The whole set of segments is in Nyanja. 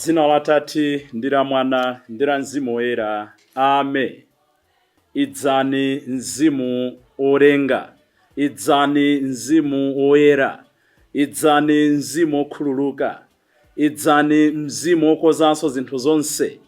Dzina la Atate ndi la Mwana ndi la Mzimu Woyera. Amen. Idzani Mzimu wolenga, idzani Mzimu Woyera, idzani Mzimu wokhululuka, idzani Mzimu wokozanso zinthu zonse.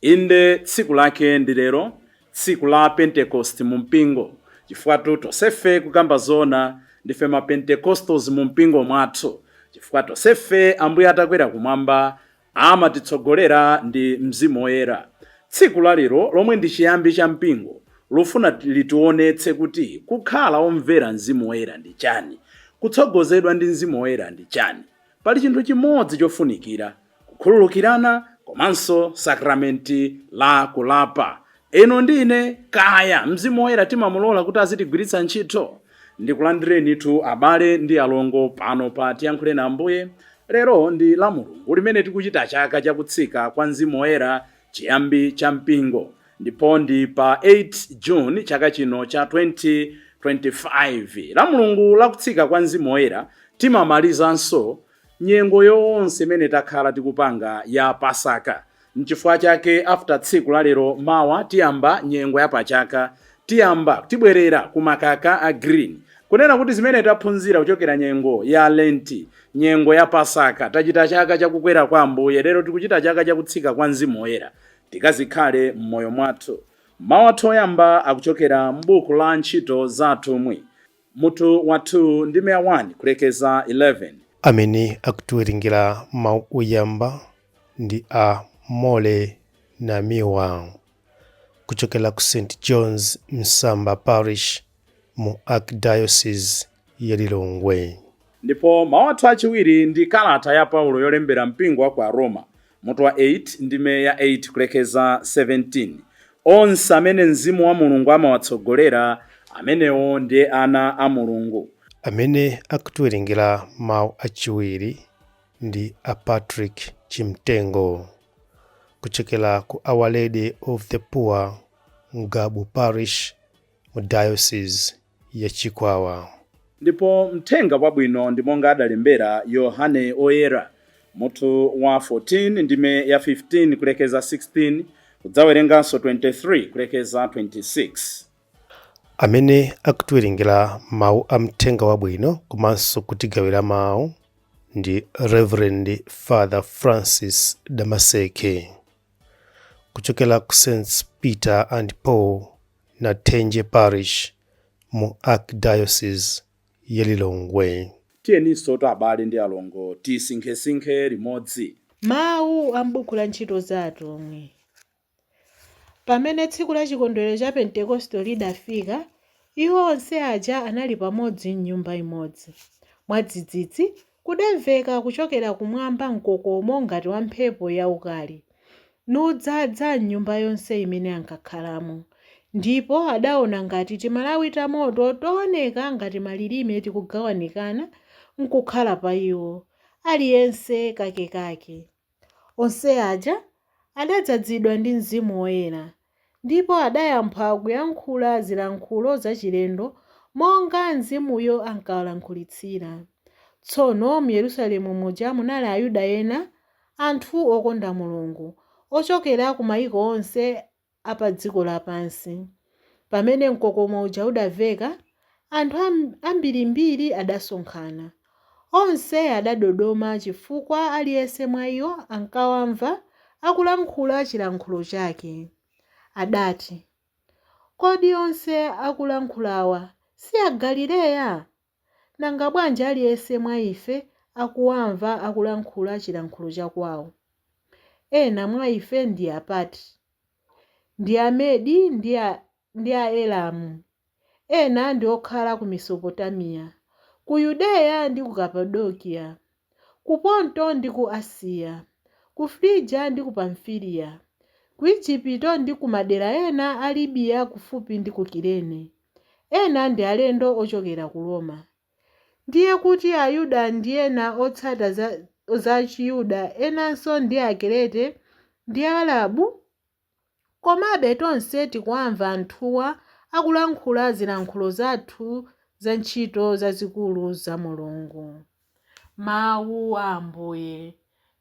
Inde, tsiku lake ndi lero, tsiku la Pentecost mu mpingo, chifukwa tonsefe kukamba zoona ndife ma Pentecostals mu mpingo mwathu, chifukwa tonsefe Ambuye atakwera kumwamba amatitsogolera ndi Mzimu Woyera. Tsiku la lero lomwe ndi chiyambi cha mpingo lufuna litionetse kuti kukhala omvera Mzimu Woyera ndi chani, kutsogozedwa ndi Mzimu Woyera ndi chani. Pali chinthu chimodzi chofunikira, kukhululukirana komanso sakramenti la kulapa. Inu ndi ine, kaya Mzimu Woyera timamulola kuti azitigwiritsa ntchito? Ndikulandirenitu abale ndi alongo pano pa Tiyankhuleni Ambuye. Lero ndi la Mulungu limene tikuchita chaka chakutsika kwa Mzimu Woyera, chiyambi cha mpingo, ndipo ndi pa 8 June chaka chino cha 2025. La Mulungu lakutsika kwa Mzimu Woyera timamalizanso nyengo yonse imene takhala tikupanga ya Pasaka. Nchifukwa chake after tsiku la lero, mawa tiyamba nyengo ya pachaka, tiyamba tibwerera ku makaka a green, kunena kuti zimene taphunzira kuchokera nyengo ya Lenti, nyengo ya Pasaka, tachita chaka chakukwera kwa Ambuye, lero tikuchita chaka chakutsika kwa Mzimu Woyera, tikazikhale m'moyo mwathu. Mawu athu oyamba akuchokera m'buku la Ntchito za Atumwi, mutu wa 2 ndime ya 1 kulekeza 11. Amene akutiwerengera mawu oyamba ndi a Mole Namiwa kuchokera ku St John's Msamba Parish mu Archdiocese ya Lilongwe. Ndipo mawu athu achiwiri ndi kalata ya Paulo yolembera mpingo wa ku Aroma, mutu wa 8 ndime ya 8 kulekeza 17. Onse amene Mzimu wa Mulungu amawatsogolera, amenewo ndiye ana a Mulungu. Amene akutiwerengera mawu achiwiri ndi a Patrick Chimtengo kuchokera ku Our Lady of the Poor Ngabu Parish mu Diocese ya Chikwawa. Ndipo mthenga wabwino ndi monga adalembera Yohane Oyera, mutu wa 14 ndime ya 15 kulekeza 16, kudzawerenganso 23 kulekeza 26. Amene akutiwerengera mawu a mthenga wabwino komanso kutigawira mawu ndi Reverend Father Francis Damaseke kuchokera ku St Peter and Paul Nathenje Parish mu Archdiocese ya Lilongwe. Tiyeninso to abale ndi alongo tisinkhesinkhe limodzi. Mawu a m'buku la Ntchito za Atumwi. Pamene tsiku la chikondwerero cha Pentekosto lidafika, iwo onse aja anali pamodzi m'nyumba imodzi. Mwadzidzidzi, kudamveka kuchokera kumwamba mkokomo ngati wa mphepo yaukali, nudzaza m'nyumba yonse imene ankakhalamo. Ndipo adaona ngati timalawi tamoto tooneka ngati malilime tikugawanikana nkukhala pa iwo, aliyense kakekake. Onse aja adadzazidwa ndi Mzimu Woyera, ndipo adayamba kuyankhula zilankhulo zachilendo monga Mzimuyo ankawalankhulitsira. Tsono m'Yerusalemu muja munali Ayuda ena, anthu okonda Mulungu, ochokera ku maiko onse a pa dziko lapansi. Pamene mkokomo uja udamveka, anthu ambirimbiri adasonkhana. Onse adadodoma chifukwa aliyense mwa iwo ankawamva akulankhula chilankhulo chake. Adati, Kodi onse akulankhulawa si Agalileya? Nanga bwanji aliyense mwa ife akuwamva akulankhula chilankhulo chakwawo? Ena mwa ife ndi Apati, ndi Amedi ndi Aelamu, ena ndi okhala ku Mesopotamiya, ku Yudeya ndi ku Kapadokiya, ku Ponto ndi ku Asiya, ku Frigia ndi ku Pamfiliya, ku Ejipito ndi ku madera ena a Libiya kufupi ndi ku Kirene. Ena ndi alendo ochokera ku Roma. Ndiye kuti Ayuda ndi ena otsata za Chiyuda, enanso ndi Akrete ndi Aarabu. Komabe tonse tikuwamva anthuwa akulankhula zilankhulo zathu za ntchito zazikulu za Mulungu. Mawu a Ambuye.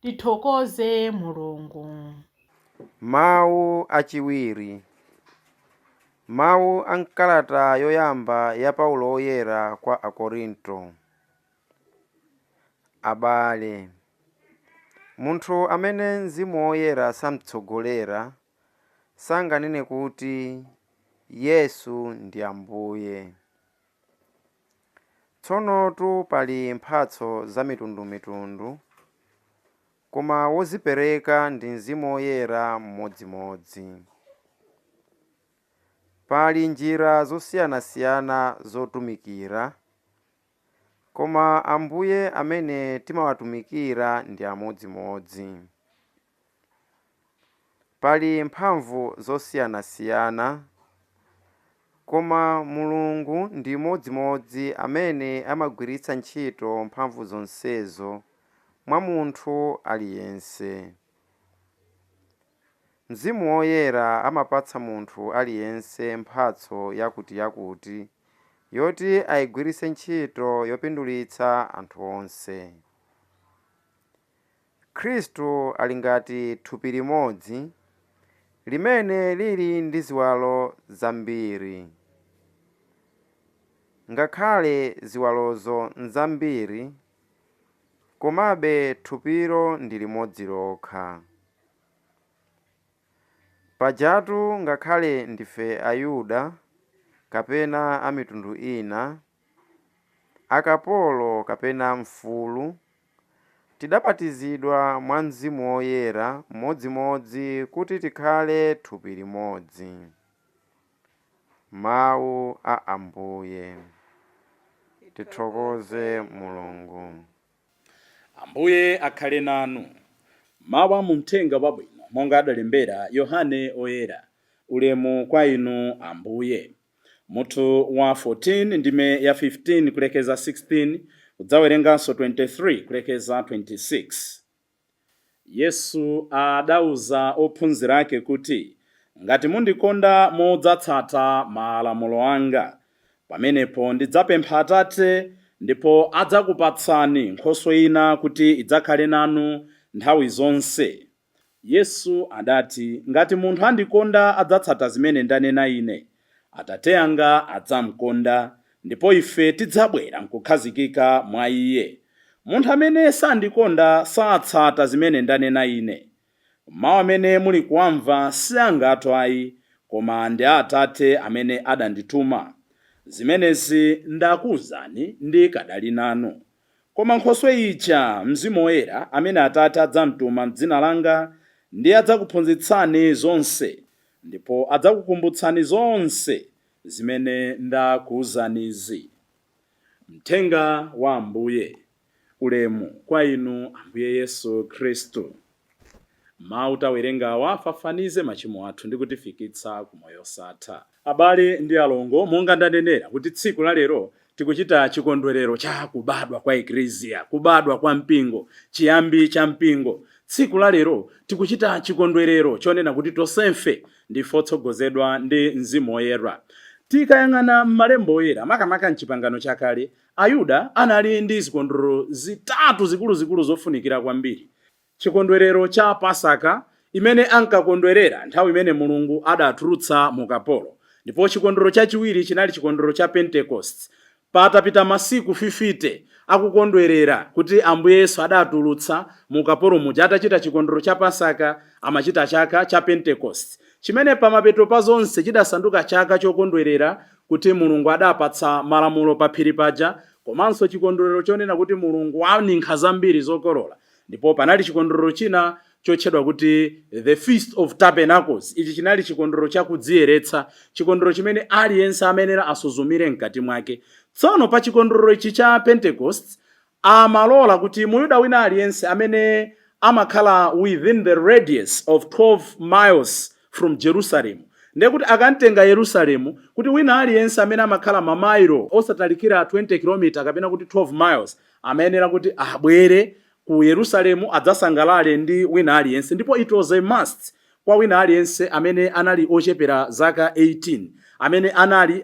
Tithokoze Mulungu. Mawu achiwiri. Mawu a mkalata yoyamba ya Paulo Woyera kwa Akorinto. Abale, munthu amene Mzimu Woyera samtsogolera sanganene kuti Yesu ndi Ambuye. Tsonotu pali mphatso za mitundumitundu, koma wozipereka ndi Mzimu Woyera mmodzimodzi. Pali njira zosiyanasiyana zotumikira, koma Ambuye amene timawatumikira ndi amodzimodzi. Pali mphamvu zosiyanasiyana, koma Mulungu ndi mmodzimodzi amene amagwiritsa ntchito mphamvu zonsezo mwa munthu aliyense. Mzimu Woyera amapatsa munthu aliyense mphatso yakutiyakuti yoti ayigwiritse ntchito yopindulitsa anthu onse. Khristu ali ngati thupi limodzi limene lili ndi ziwalo zambiri. Ngakhale ziwalozo nzambiri, komabe thupilo ndi limodzi lokha. Pajatu ngakhale ndife Ayuda kapena a mitundu ina, akapolo kapena mfulu, tidabatizidwa mwa Mzimu Woyera mmodzimodzi kuti tikhale thupi limodzi. Mawu a Ambuye. Tithokoze Mulungu. Ambuye akhale nanu. Mawu a muthenga wabwino monga adalembera Yohane Oyera. Ulemu kwa inu, Ambuye. Mutu wa 14, ndime ya 15 kulekeza 16, udzawerenganso 23 kulekeza 26. Yesu adauza ophunzira ake kuti, "Ngati mundikonda, mudzatsata malamulo anga. Pamenepo ndidzapempha Atate, ndipo adzakupatsani nkhoswe ina kuti idzakhale nanu nthawi zonse." Yesu adati, "Ngati munthu andikonda, adzatsata zimene ndanena ine. Atate anga adzamkonda, ndipo ife tidzabwera nkukhazikika mwa iye. Munthu amene sandikonda satsata zimene ndanena ine. Mawu amene muli kuwamva si angatu ayi, koma ndi a Atate amene adandituma. Zimenezi ndakuwuzani ndikadali nanu. Koma nkhoswe ija, Mzimu Woyera, amene Atate adzamtuma m'dzina langa, ndiye adzakuphunzitsani zonse, ndipo adzakukumbutsani zonse zimene ndakuwuzanizi." Mthenga wa Ambuye. Ulemu kwa inu, Ambuye Yesu Khristu. Mawu tawerengawa afafanize machimo athu ndi kutifikitsa ku moyo osatha. Abale ndi alongo, monga ndanenera kuti tsiku la lero tikuchita chikondwerero cha kubadwa kwa Eklesia, kubadwa kwa mpingo, chiyambi cha mpingo. Tsiku la lero tikuchita chikondwerero chonena kuti tonsefe ndife otsogozedwa ndi Mzimu Woyera. Tikayang'ana m'malembo oyera, makamaka mchipangano chakale, Ayuda anali ndi zikondwerero zitatu zikuluzikulu zofunikira kwambiri. Chikondwerero cha Pasaka, imene ankakondwerera nthawi imene Mulungu adatulutsa mu kapolo. Ndipo chikondwerero chachiwiri chinali chikondwerero cha Pentecost, patapita masiku 50 akukondwerera kuti Ambuye Yesu adatulutsa mu kapolo muja. Atachita chikondwerero cha Pasaka, amachita chaka cha Pentecost, chimene pamapeto pa zonse chidasanduka chaka chokondwerera kuti Mulungu adapatsa malamulo pa phiri paja, komanso chikondwerero chonena kuti Mulungu waninkha zambiri zokolola. Ndipo panali chikondwerero china chotchedwa kuti the Feast of Tabernacles. Ichi chinali chikondwerero chakudziyeretsa, chikondwerero chimene aliyense amenera asuzumire mkati mwake. Tsono pa chikondwerero ichi cha Pentecost, amalola kuti Muyuda wina aliyense amene amakhala within the radius of 12 miles from Jerusalem, ndiye kuti akamtenga Yerusalemu, kuti wina aliyense amene amakhala mamailo osatalikira 20 km kapena kuti 12 miles, amayenera kuti abwere ku Yerusalemu adzasangalale ndi wina aliyense. Ndipo it was a must kwa wina aliyense amene anali ochepera zaka 18, amene anali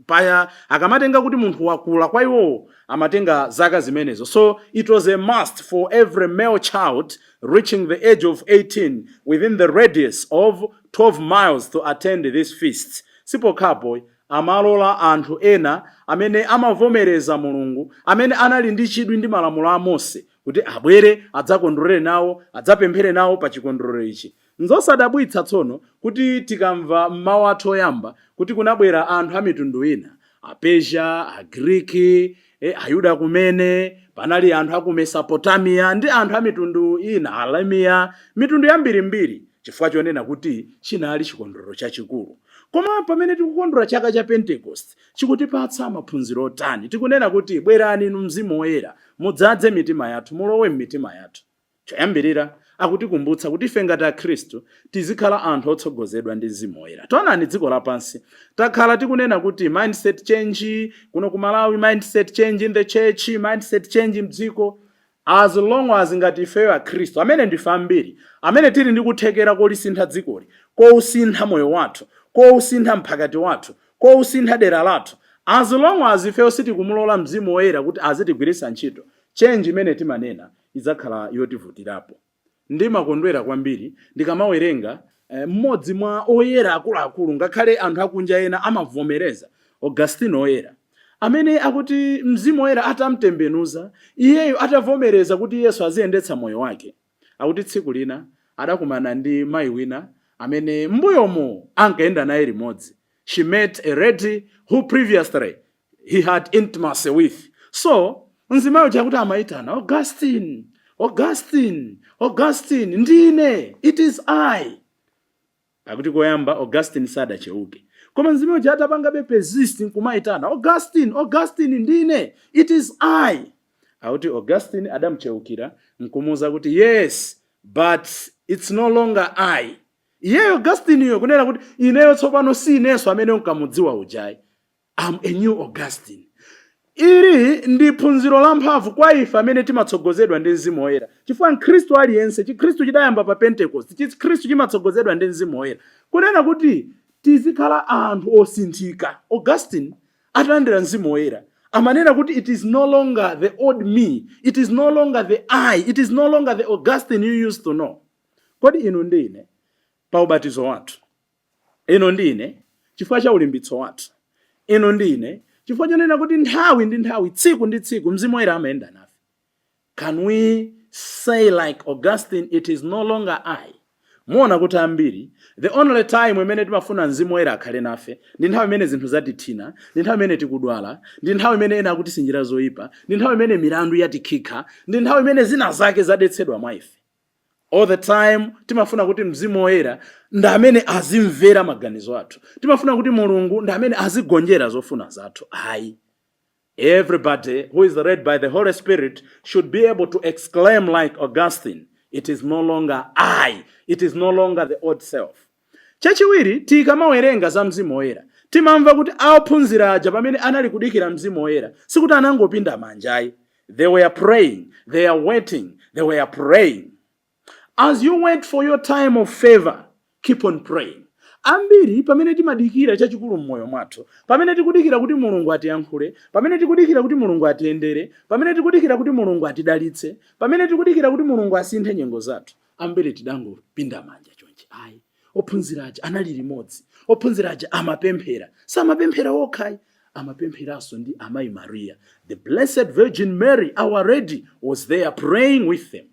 Paya akamatenga kuti munthu wakula kwa iwowo, amatenga zaka zimenezo. So it was a must for every male child reaching the age of 18 within the radius of 12 miles to attend this feast. Sipokhapo, amalola anthu ena amene amavomereza Mulungu, amene anali ndi chidwi ndi malamulo a Mose, kuti abwere adzakondwerere nawo, adzapemphere nawo pa chikondwerero ichi. Nzosadabwitsa tsono kuti tikamva mmawu athu oyamba kuti kunabwera anthu a mitundu ina, Apersia, Agriki, Ayuda kumene, panali anthu aku Mesopotamiya ndi anthu a mitundu ina, Aramiya, mitundu yambirimbiri, chifukwa chonena kuti chinali chikondwerero chachikulu. Koma pamene tikukondwera chaka cha Pentecost, chikutipatsa maphunziro otani? Tikunena kuti, "Bwerani inu Mzimu Woyera, mudzadze mitima yathu, mulowe m'mitima yathu." Choyambirira, akutikumbutsa kuti ife ngati Akhristu tizikhala anthu otsogozedwa ndi Mzimu Woyera. Taonani, dziko lapansi takhala tikunena kuti mindset change kuno ku Malawi, mindset change in the church, mindset change mdziko. As long as ngati ifeyo Akhristu, amene ndife ambiri, amene tili ndi kuthekera kolisintha dzikoli, kousintha moyo wathu, kousintha mphakati wathu, kousintha dera lathu, as long as ifeyo sitikumulola Mzimu Woyera kuti azitigwiritsa ntchito, change imene timanena idzakhala yotivutirapo. Ndimakondwera kwambiri ndikamawerenga mmodzi mwa oyera akuluakulu, ngakhale anthu akunja ena amavomereza, Augustino Oyera, amene akuti Mzimu Woyera atamtembenuza iyeyo, atavomereza kuti Yesu aziyendetsa moyo wake, akuti tsiku lina adakumana ndi mayi wina amene mbuyomo ankayenda naye limodzi. She met a lady who previously he had intimacy with. So mzimayi uja kuti amayitana, "Augustine, Augustine, Augustine, ndine, it is I." Akuti koyamba Augustine sadacheuke, koma mzimayi uja atapangabe persist nkumayitana, "Augustine, Augustine, ndine, it is I," akuti Augustine adamucheukira nkumuwuza kuti, "Yes, but it's no longer I." Iyeyo Augustine iyo kunena kuti, "Ineyo tsopano si inenso amene unkamudziwa ujayi. I'm a new Augustine." Ili ndi phunziro lamphamvu kwa ife amene timatsogozedwa ndi Mzimu Woyera, chifukwa mkhristu aliyense, Chikhristu chidayamba pa Pentecost, Chikhristu chimatsogozedwa ndi Mzimu Woyera, kunena kuti tizikhala anthu osinthika. Augustine atalandira Mzimu Woyera amanena kuti, "It is no longer the old me, it is no longer the I, it is no longer the Augustine you used to know." Kodi inu ndi ine, pa ubatizo wathu, inu ndi ine, chifukwa cha ulimbitso wathu, inu ndi ine, chifukwa chonena kuti nthawi ndi nthawi, tsiku ndi tsiku, Mzimu Woyera amayenda nafe, can we say like Augustine, "It is no longer I"? Muona kuti ambiri, the only time imene timafuna Mzimu Woyera akhale nafe ndi nthawi imene zinthu zatithina, ndi nthawi imene tikudwala, ndi nthawi imene ena akuti zoyipa, ndi nthawi imene milandu yatikhikha, ndi nthawi imene zina zake zadetsedwa mwa ife. All the time timafuna kuti Mzimu Woyera ndi amene azimvera maganizo athu, timafuna kuti Mulungu ndi amene azigonjera zofuna zathu. Ayi. Everybody who is led by the Holy Spirit should be able to exclaim like Augustine, "It is no longer I, it is no longer the old self." Chachiwiri, tikamawerenga za Mzimu Woyera, timamva kuti aophunzira aja pamene anali kudikira Mzimu Woyera, sikuti anangopinda manjayi. They were praying, they are waiting, they were praying. As you wait for your time of favor, keep on praying. Ambiri pamene timadikira chachikulu m'moyo mwathu, pamene tikudikira kuti Mulungu atiyankhule, pamene tikudikira kuti Mulungu atiyendere, pamene tikudikira kuti Mulungu atidalitse, pamene tikudikira kuti Mulungu asinthe nyengo zathu, ambiri tidangopinda manja chonchi. Ayi, ophunzira aja anali limodzi. Ophunzira aja amapemphera. Samapemphera okhayi, amapempheranso ndi amayi Maria. The Blessed Virgin Mary, Our Lady, was there praying with them.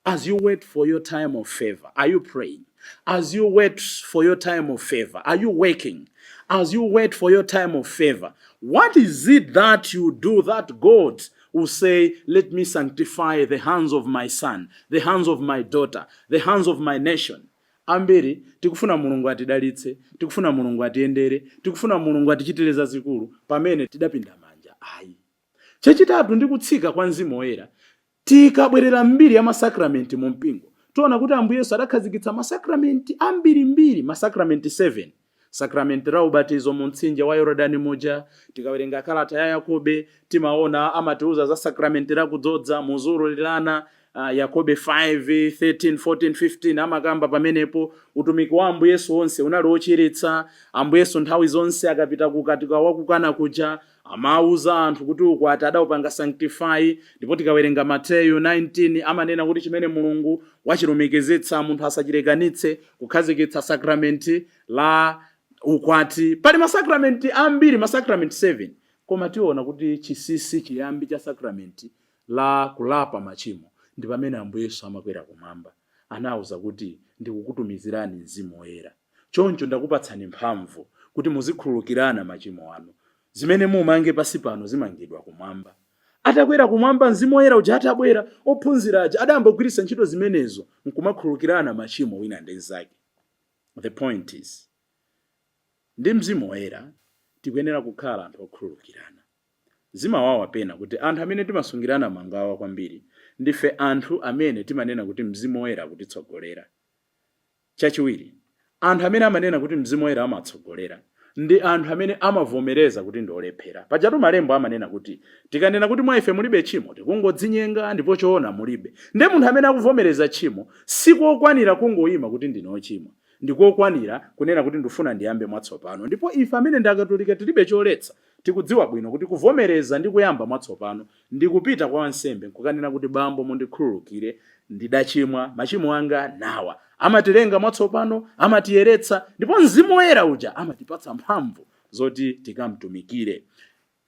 As you wait for your time of favor, are you praying? As you wait for your time of favor, are you working? As you wait for your time of favor, what is it that you do that God will say, "Let me sanctify the hands of my son, the hands of my daughter, the hands of my nation"? Ambiri tikufuna Mulungu atidalitse, tikufuna Mulungu atiyendere, tikufuna Mulungu atichitire zazikulu pamene tidapinda manja. Ayi. Chachitatu, ndi kutsika kwa Mzimu Woyera. Tikabwerera mbiri ya masakramenti mu mpingo, tiona kuti Ambuye Yesu adakhazikitsa masakramenti ambirimbiri, masakramenti 7. Sakramenti la ubatizo mu mtsinje wa Yorodani muja. Tikawerenga kalata ya Yakobe, timaona amatiuza za sakramenti la kudzodza muzululirana. Yakobe 5 13 14 15 amakamba pamenepo. Utumiki wa Ambuye Yesu wonse unali wochiritsa. Ambuye Yesu nthawi zonse akapita kukatika wakukana kuja, amauza anthu kuti ukwati adawupanga sanctify. Ndipo tikawerenga Mateyu 19, amanena kuti chimene Mulungu wachilumikizitsa, munthu asachilekanitse, kukhazikitsa sakramenti la ukwati. Pali masakramenti ambiri, masakramenti 7, koma tiona kuti chinsinsi, chiyambi cha sakramenti la kulapa machimo ndi pamene Ambuye Yesu amakwera kumwamba, anawuza kuti, "Ndikukutumizirani Mzimu Woyera, choncho ndakupatsani mphamvu kuti muzikhululukirana machimo anu. Zimene mumange pasi pano zimangidwa kumwamba." Atakwera kumwamba, Mzimu Woyera uja atabwera, ophunzira aja adayamba kugwiritsa ntchito zimenezo nkumakhululukirana machimo wina ndi mnzake. The point is, ndi Mzimu Woyera tikuyenera kukhala anthu okhululukirana. Zimawawa pena kuti anthu amene timasungirana mangawa kwambiri ndife anthu amene timanena kuti Mzimu Woyera akutitsogolera. Chachiwiri, anthu amene amanena kuti Mzimu Woyera amatsogolera ndi anthu amene amavomereza kuti ndi olephera. Pajatu malembo amanena kuti tikanena kuti mwa ife mulibe tchimo, tikungodzinyenga ndipo choona mulibe. Ndiye munthu amene akuvomereza tchimo, sikokwanira kungoyima kuti ndine ochimwa, ndikokwanira kunena kuti ndifuna ndiyambe mwatsopano. Ndipo ife amene ndi Akatolika tilibe choletsa. Tikudziwa bwino kuti kuvomereza ndi kuyamba mwatsopano ndi kupita kwa wansembe nkukanena kuti, "Bambo, mundikhululukire, ndidachimwa, machimo anga nawa." Amatilenga mwatsopano, amatiyeretsa, ndipo Mzimu Woyera uja amatipatsa mphamvu zoti tikamtumikire.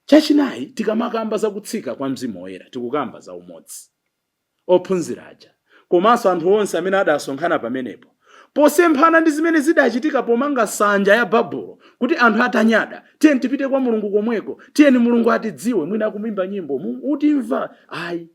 Chachinayi, tikamakamba za kutsika kwa Mzimu Woyera, tikukamba za umodzi. Ophunzira aja komanso anthu onse amene adasonkhana pamenepo, posemphana ndi zimene zidachitika pomanga nsanja ya Babulo, kuti anthu atanyada, "Tiyeni tipite kwa Mulungu komweko, tiyeni Mulungu atidziwe," mwina akumimba nyimbo, "Utimva ayi."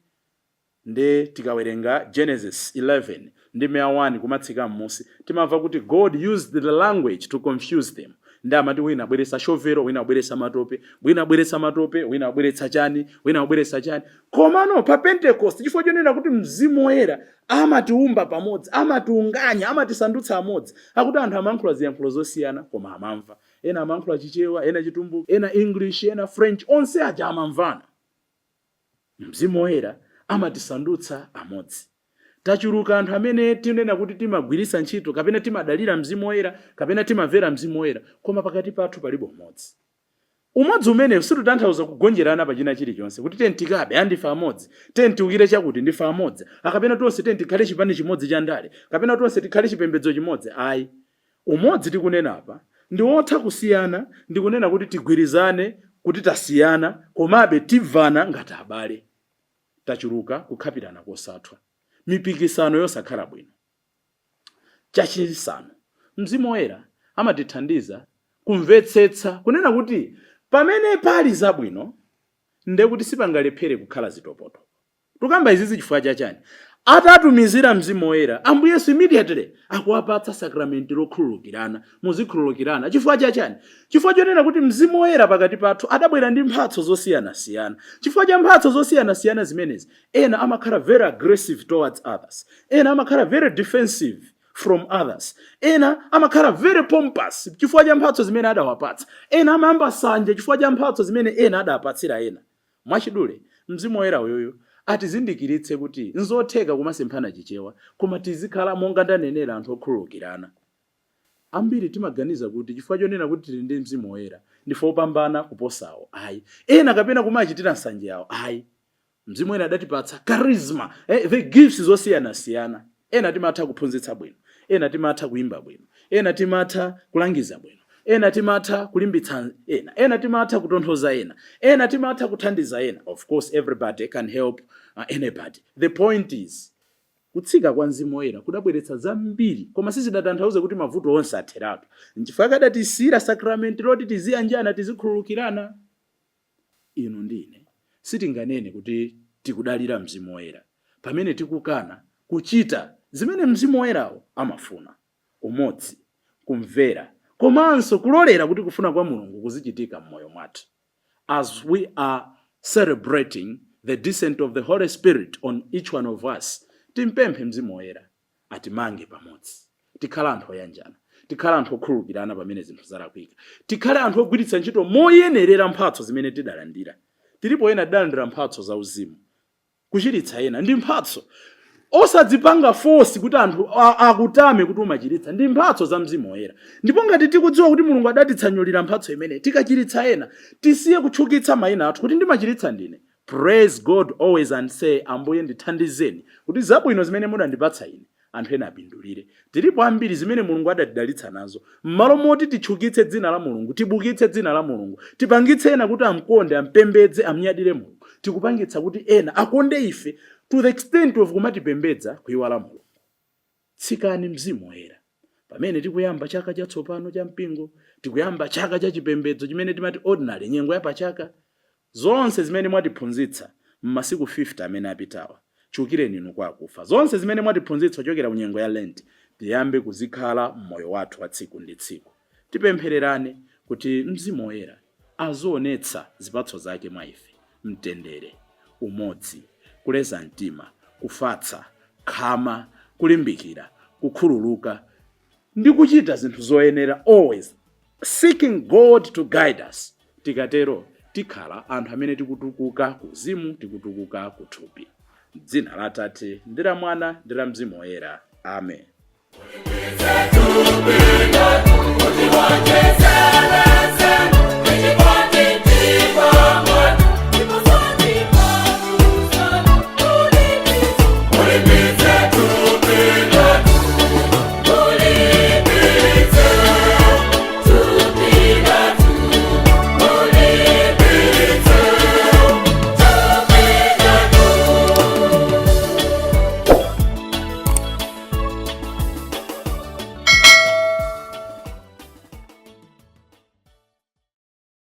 Nde tikawerenga Genesis 11 ndi 1 kumatsika m'musi, timamva kuti God used the language to confuse them. Ndi amati wina abweretsa shovelo, wina abweretsa matope, wina abweretsa matope, wina abweretsa chani, wina abweretsa chani. Komano pa Pentecost, chifukwa chonena kuti Mzimu Woyera amatiumba pamodzi, amatiunganya, amatisandutsa amodzi, akuti anthu amayankhula ziyankhulo zosiyana koma amamva. Ena amayankhula Chichewa, ena Chitumbuka, ena English, ena French, onse aja amamvana. Mzimu Woyera amatisandutsa amodzi. Tachuluka anthu amene tinena kuti timagwiritsa ntchito kapena timadalira Mzimu Woyera kapena timamvera Mzimu Woyera, koma pakati pathu palibe umodzi. Umodzi umenewu situtanthauza kugonjerana pa china chilichonse, kuti tiyeni tikabe, andife amodzi, tiyeni tiukire chakuti, ndife amodzi, akapena tonse tiyeni tikhale chipani chimodzi cha ndale, kapena tonse tikhale chipembedzo chimodzi. Ayi, umodzi tikunena apa ndi wotha kusiyana, ndikunena kuti tigwirizane kuti tasiyana, komabe timvana ngati abale. Tachuluka kukhapirana kosathwa, mipikisano yosakhala bwino. Chachisanu, Mzimu Woyera amatithandiza kumvetsetsa kunena kuti pamene pali zabwino, ndekuti sipangalephere kukhala zitopotopo. Tukamba izizi chifukwa chachani? Atatumizira Mzimu Woyera, Ambuye Yesu immediately akuwapatsa sakramenti lokhululukirana. Muzikhululukirana. Chifukwa chachani? Chifukwa chonena kuti Mzimu Woyera pakati pathu adabwera ndi mphatso zosiyanasiyana. Chifukwa cha mphatso zosiyanasiyana zimenezi, ena amakhala very aggressive towards others, ena amakhala very defensive from others, ena amakhala very pompous chifukwa cha mphatso zimene adawapatsa, ena amayamba nsanje chifukwa cha mphatso zimene ena adapatsira ena. Mwachidule, Mzimu Woyera uyuyu atizindikiritse kuti nzotheka kumasemphana Chichewa, koma tizikhala, monga ndanenera, anthu okhululukirana. Ambiri timaganiza kuti chifukwa chonena kuti tili ndi Mzimu Woyera, ndife opambana kuposawo. Ayi. Ena kapena kumachitira nsanje yawo. Ayi, Mzimu Woyera adatipatsa charisma, the gifts zosiyanasiyana. Ena timatha kuphunzitsa bwino, ena timatha kuimba bwino, ena timatha kulangiza bwino, ena timatha kulimbitsa ena, ena timatha kutonthoza ena, ena timatha kuthandiza ena. Of course, everybody can help anybody. The point is, kutsika kwa Mzimu Woyera kudabweretsa zambiri, koma sizidatanthauze kuti mavuto onse atheratu. Nchifukwa kadatisiyira sakramenti loti tiziyanjana, tizikhululukirana. Inu ndi ine sitinganene kuti tikudalira Mzimu Woyera pamene tikukana kuchita zimene Mzimu Woyerawo amafuna: umodzi, kumvera, komanso kulolera kuti kufuna kwa Mulungu kuzichitika m'moyo mwathu. As we are celebrating the descent of the Holy Spirit on each one of us, timpemphe Mzimu Woyera atimange pamodzi, tikhale anthu oyanjana, tikhale anthu okhululukirana pamene zinthu zalakwika, tikhale anthu ogwiritsa ntchito moyenerera mphatso zimene tidalandira. Tilipo ena tidalandira mphatso zauzimu. Kuchiritsa ena ndi mphatso. Osadzipanga force kuti anthu akutame kuti umachiritsa. Ndi mphatso za Mzimu Woyera. Ndipo ngati tikudziwa kuti Mulungu adatitsanulira mphatso imeneyi, tikachiritsa ena, tisiye kutchukitsa mayina athu kuti ndimachiritsa ndine. Praise God always and say, "Ambuye, ndithandizeni kuti zabwino zimene mudandipatsa ine anthu ena apindulire." Tilipo ambiri zimene Mulungu adatidalitsa nazo. M'malo moti titchukitse dzina la Mulungu, tibukitse dzina la Mulungu, tipangitse ena kuti amkonde, ampembedze, amnyadire Mulungu, tikupangitsa kuti ena akonde ife to the extent of kumatipembedza, kuiwala Mulungu. Tsikani Mzimu Woyera pamene tikuyamba chaka chatsopano cha mpingo, tikuyamba chaka cha chipembedzo chimene timati ordinary, nyengo ya pachaka. Zonse zimene mwatiphunzitsa m'masiku 50 amene apitawa, chiukireni inu kwa akufa, zonse zimene mwatiphunzitsa kuchokera ku nyengo ya Lent, tiyambe kuzikhala m'moyo wathu wa tsiku ndi tsiku. Tipemphererane kuti Mzimu Woyera azionetsa zipatso zake mwa ife: mtendere, umodzi, kuleza mtima, kufatsa, khama, kulimbikira, kukhululuka ndi kuchita zinthu zoyenera, always seeking God to guide us. Tikatero tikhala anthu amene tikutukuka kuzimu, tikutukuka kuthupi. Dzina la Tate ndi la Mwana ndi la Mzimu Woyera, amen. Kuti wonjezere.